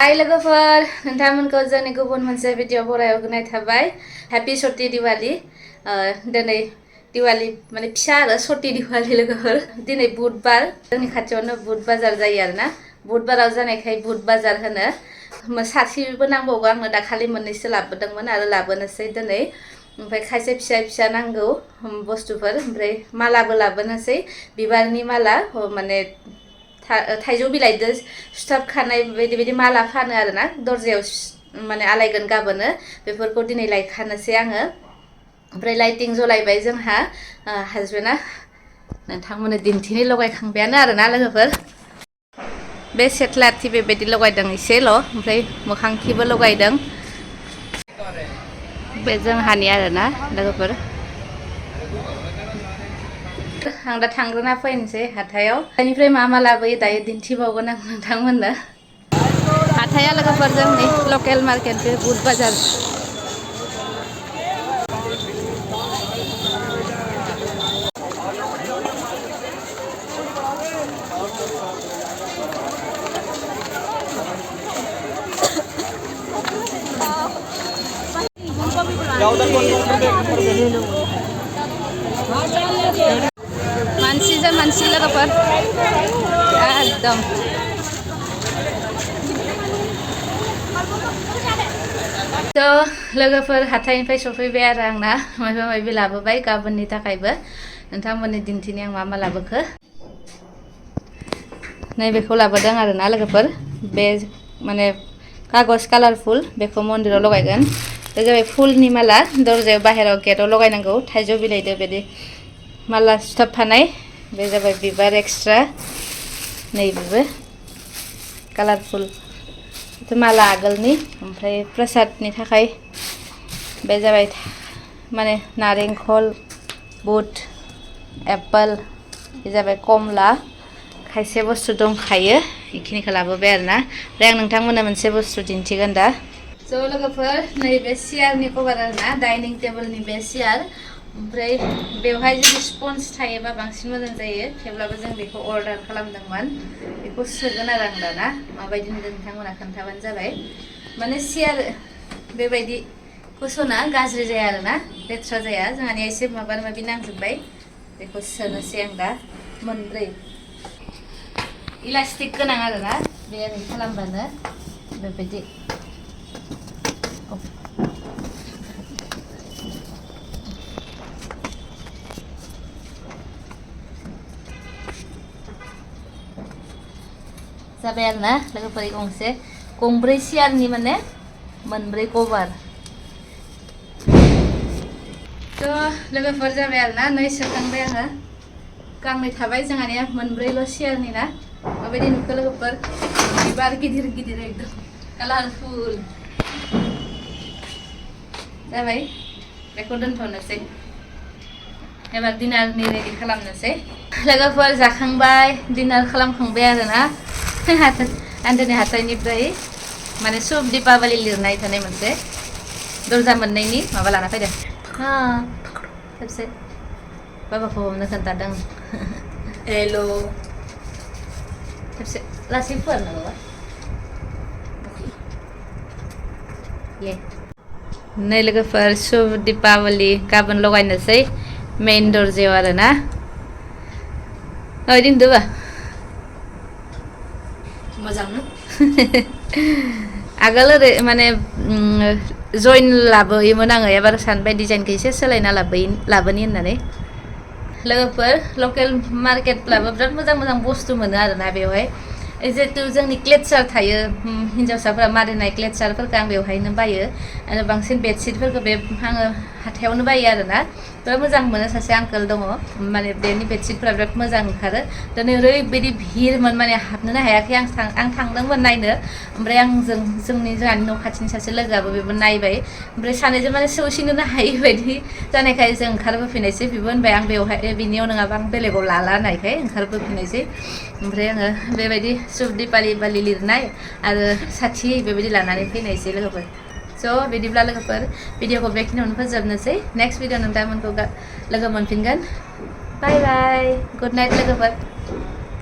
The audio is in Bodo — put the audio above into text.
हाय लोगोफोर नोंथांमोनखौ जोंनि गुबुन मोनसे भिडिअ बरायाव होनाय थाबाय हैप्पी छठी दिवाली दिनै दिवाली माने फिसा आरो छठी दिवाली लोगोफोर दिनै बुधबार जोंनि खाथियावनो बुध बाजार जायो आरोना बुधबाराव जानायखाय बुध बाजार होनो साथिबो नांबावगौ आंनो दाखालि मोननैसो लाबोदोंमोन आरो लाबोनोसै दिनै ओमफ्राय खायसे फिसा फिसा नांगौ बुस्थुफोर ओमफ्राय मालाबो लाबोनोसै बिबारनि माला माने थाइजौ बिलाइजों सुथाबखानाय बायदि माला फानो आरोना दरजायाव माने आलायगोन गाबोनो बेफोरखौ दिनै लायखानोसै आङो ओमफ्राय लाइटिं जलायबाय जोंहा हासबेन्डआ नोंथांमोननो दिन्थिनो लगायखांबायानो आरोना लोगोफोर बे सेथलाथि बेबायदि लगायदों एसेल' ओमफ्राय मोखांखिबो लगायदों बे जोंहानि आरोना लोगोफोर आं दा थांग्रोना फैनोसै हाथायाव हाथायनिफ्राय मा लाबोयो दायो दिन्थिबावगोन आं नोंथांमोननो हाथाया लोगोफोर जोंनि लकेल मार्केट बे बुध बाजार मानसि लोगोफोर एकदम लोगोफोर हाथायनिफ्राय सफैबाय आरो आंना माबा माबि लाबोबाय गाबोननि थाखायबो नोंथांमोननि दिन्थिनि आं मा लाबोखो नैबेखौ लाबोदों आरोना लोगोफोर बे माने कागज कालारफुल बेखौ मन्दिराव लगायगोन बे जाबाय फुलनि माला दरजायाव बाहेरायाव गेटआव लगायनांगौ थाइजौ बिलाइदो बिदि माला सुथाबफानाय बे जाबाय बिबार एक्सट्रा नैबेबो कालारफुल माला आगोलनि ओमफ्राय प्रसादनि थाखाय बे जाबाय माने नारेंखल बुट एप्पल बे जाबाय कमला खायसे बुस्थु दंखायो बेखिनिखौ लाबोबाय आरोना ओमफ्राय आं नोंथांमोननो मोनसे बुस्थु दिन्थिगोन दा स' लोगोफोर नैबे सियारनि कभार आरोना डाइनिं टेबोलनि बे सियार ओमफ्राय बेवहाय जुदि स्पन्ज थायोबा बांसिन मोजां जायो थेवब्लाबो जों बेखौ अर्डार खालामदोंमोन बेखौ सोगोन आरो आं दाना माबायदि नुदों नोंथांमोना खोन्थाबानो जाबाय माने सियार बेबायदि कुसना गाज्रि जाया आरोना लेथ्रा जाया जोंहानिया एसे माबा माबि नांजोब्बाय बेखौ सोनोसै आं दा मोनब्रै इलास्टिक गोनां आरोना बे ओरै खालामबानो बेबायदि जाबाय आरोना लोगोफोर गंब्रै सियारनि माने मोनब्रै कभार थ' लोगोफोर जाबाय आरोना नै सोखांबाय आङो गांनै थाबाय जोंहानिया मोनब्रैल' सियारनि ना माबायदि नुखो लोगोफोर बिबार गिदिर गिदिर एकदम कालारफुल जाबाय बेखौ दोनथ'नोसै एबार डिनारनि रेडि खालामनोसै लोगोफोर जाखांबाय डिनार खालामखांबाय आरोना आन्दैनि हाथाइनिफ्राय माने शुभ दीपावली लिरनाय थानाय मोनसे दरजा मोननैनि माबा लाना फैदों खेबसे बाबाखौ हमनो खोन्थादों हेल' खेबसे लासै फोरनो बाबा ये नै लोगोफोर शुभ दीपावली गाबोन लगायनोसै मेइन दरजायाव आरोना ओइदिन दोबा मोजां आगोल ओरै माने जइन लाबोयोमोन आङो एबार सानबाय डिजाइनखौ एसे सोलायना लाबोनि होननानै लोगोफोर लकेल मार्केटब्लाबो बिराद मोजां मोजां बुस्थु मोनो आरोना बेवहाय जिहेतु जोंनि क्लेटचार थायो हिन्जावसाफोरा मारिनाय क्लेटचारफोरखौ आं बेवहायनो बायो आरो बांसिन बेडशिटफोरखौ बे आङो हाथायावनो बायो आरोना बिराद मोजां मोनो सासे आंकोल दङ माने बेनि बेडशिटफोरा बिराद मोजां ओंखारो दिनै ओरैबायदि भिरमोन माने हाबनोनो हायाखै आं थांदोंमोन नायनो ओमफ्राय जोंहानि न' खाथिनि सासे लोगोआबो बेबो नायबाय ओमफ्राय सानैजों माने सौसिनोनो हायि बायदि जानायखाय जों ओंखारबोफिनायसै बेबो होनबाय आं बेवहाय बिनियाव नङाबा आं बेलेगाव लाला होननायखाय ओंखारबोफिनायसै ओमफ्राय आङो बेबायदि शुभ दीपावली लिरनाय आरो साथि बेबायदि लानानै फैनायसै लोगोफोर स' बिदिब्ला लोगोफोर भिडिअखौ बेखिनियावनो फोजोबनोसै नेक्स्ट भिडिअ नोंथांमोनखौ लोगो मोनफिनगोन बाय बाय गुड नाइट लोगोफोर